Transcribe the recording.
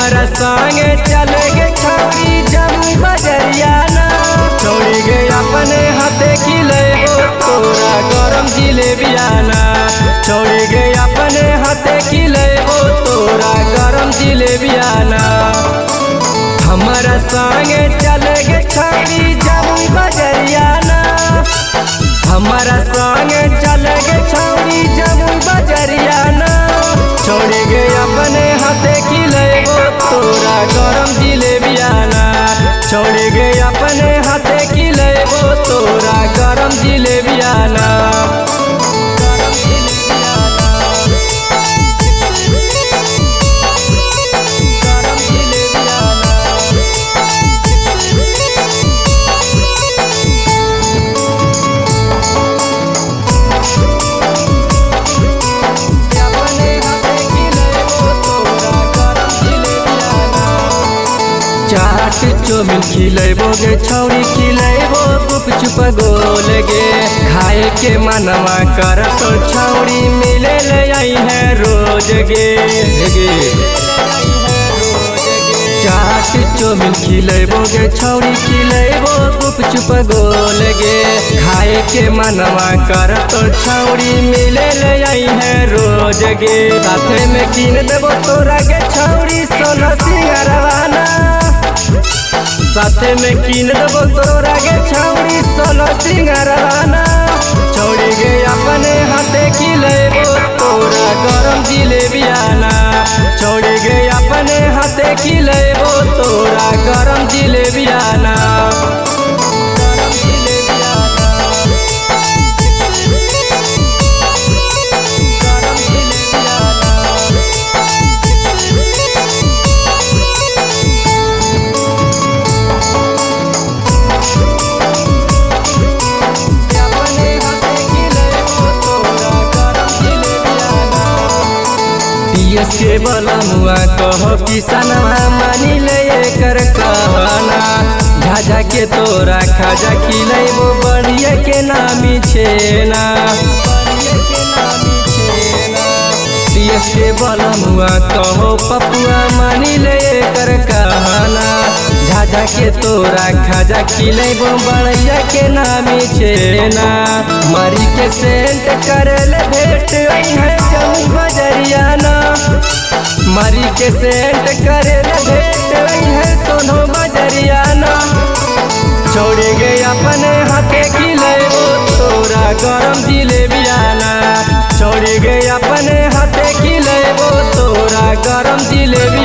हमारा संगे चल गे छौरी जमुई बजरिया ना। छौरी गे अपने हाथे खिलेबो तोरा गरम जिलेबिया ना। छौरी गे अपने हाथे खिलेबो तोरा गरम जिलेबिया ना। हमारा संगे चल गे छौरी जमुई बजरिया ना। हमारा संगे चल गे छौरी जमुई बजरिया ना। छौरी गे अपने हाथे खिलेबो तोरा गरम जिलेबिया ना। छौरी गे अपने हाथे खिलेबो तोरा गरम जिलेबिया ना। चाट चौमिन खिलेबो गे छौरी खिलेबो गुपचुप गोल गे। खाए के मनवा कर तो छौरी मिले ले आई है रोज गे। चाट चौमिन खिलेबो गे छौरी खिलेबो गुपचुप गोल गे। खाए के मनवा कर तो छौरी मिले ले आई है रोज गे। साथे में किन देबो तोरा गे छौरी सोना सिंगारवाना। साथे में किन देबो तोरा गे छौरी सोना सिंगारवाना। छौरी गे अपने हाथे खिलेबो तोरा गरम जिलेबिया ना। छौरी गे अपने हाथे खिलेबो तोरा गरम जिलेबिया ना। के बलमुआ कहो किसनवा मानी ले एकर कहना। झाझा के तोरा खाजा खिलेबो बढ़िया के नामी छेना। के बलमुआ कहो पपुआ मानी ले एकर कहना। झाझा के तोरा खाजा खिलेबो बढ़िया के नामी छेना। मरी के सेंट करल भेंट है जमुई बजरिया ना। मरी के सेंट करल भेंट है सोनो बजरिया ना। छौरी गे अपने हाथे खिलेबो तोरा गरम जिलेबिया ना। छौरी गे अपने हाथे खिलेबो तोरा गरम जिलेबिया।